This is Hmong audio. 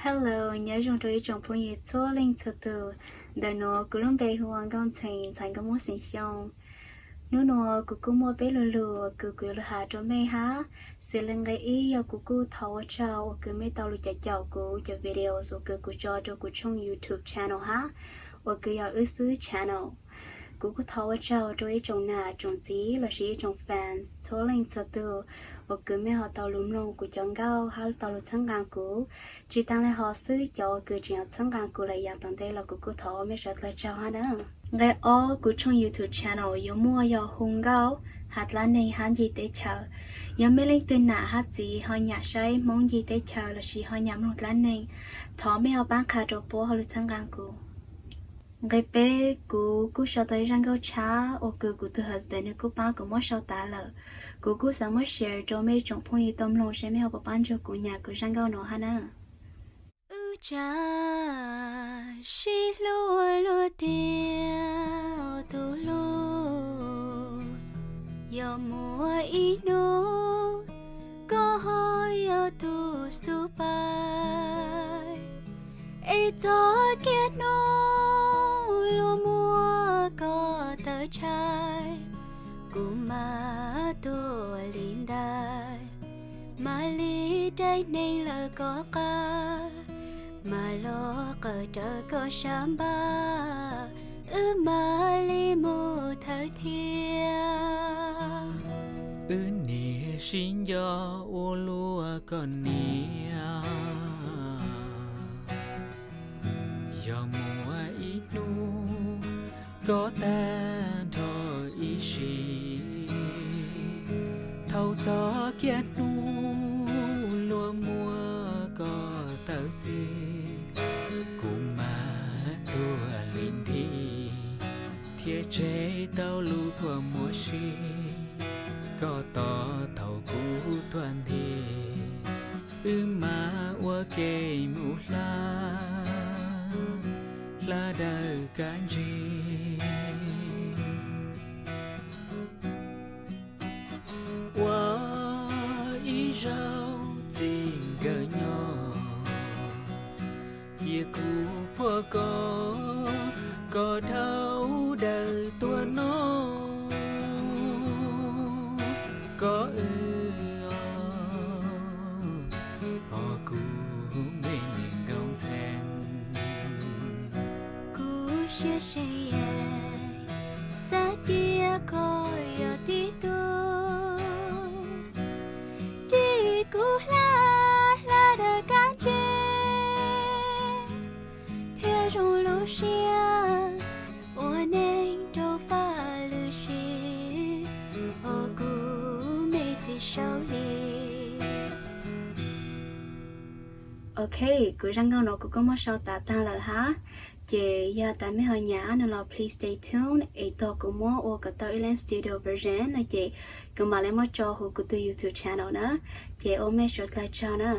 Hello, nyob zoo rau ib tsoom phooj ywg txhua leej txhua tus. Ntawm nuav kuv lub npe hu ua Nkauj Ntxhee, ntxhais Nkauj Moob xeem Xyooj. Hnub nuav kuv kuj muaj peb lo lus uas kuv yuav lug has rau mej hab. Xws le nqe ib yog kuv kuj thov ua tsaug uas kws mej tau lug caum caum kuv cov videos uas kws kuv tso rau kuv tshooj YouTube channel hab uas kws yog Wb Xwb channel. Kuv kuj thov ua tsaug rau ib tsoom nam tsoom txiv lossis ib tsoom fans txhua leej txhua tug uas kws mej ho tau lug mloog kuv cov nkauj hab tau lug txhawb nqaa kuv. Tsis taag le hov xwb, cov uas kws tseem txhawb nqaa kuv lawm yav tom ntej los kuv kuj thov ua mej suav dlawg tsaug hab na. Nqe ob kuv tshooj YouTube channel yuav muaj yog hu nkauj, has dlaab neeg hab ncig teb chaws. Yog mej leej twg nam hab txiv ho nyam saib Hmoob ncig teb chaws lossis ho nyam mloog dlaab neeg, thov mej ho paab qha rau puab ho lug txhawb nqaa kuv. Nqe peb kuv kuj sau tau ib zaj nkauj tshab uas kws kuv tug husband nws kuj paab kuv muab sau tas lawm. Kuv kuj xaav muab share rau mej tsoom phooj ywg tau mloog seb mej ho puas paab ntsug kuv nyam kuv zaj nkauj nuav hab na. Wb tsaam sib hlub luag tiag tus hlub, yog muaj ib hnub koj ho yog tus xub pais, es txog kiag hnub luag muab koj tawm tshaib, kuv mam tuag li ntawd, mam li dai neeg lawm koj qab, mam los qawm rawv koj sab npab, wb mam li mus thawj thiab. Wb niam sib nco ua luaj koj niam, yog muaj ib hnub koj tag nrho ib sim, thaum txog kiag hnub luag muab koj tawm xwb, kuv mam tuag li nthi, thiab tseg tau lub kua muag si, koj tos thaum kuv tuag nthi, wb mam ua ke mus hla, hla dawb kab ntsig. Ua ib zaug txij nkawm nyob, cia kuv puag koj, koj dhau dawb tuag no, koj wb os, os kuv me niam Nkauj Ntxhee. Kuv siab seev yeej xav cia koj yog tib tug, ris kuv hla, hla dawb kab ntsig, thiab zoo lub siab ua neej rau faj lwm sim, os kuv me txiv saub li. Ok, kuv zaj nkauj no kuv kuj muab sau tas taag lawm hab. Ces yog tas mej ho nyam no los please stay tuned es tog kuv muab ua kom tau ib leeg studio version no ces kuv mam le muab tso huv kuv tug YouTube channel na. Ces ua mej suav dlawg tsaug na.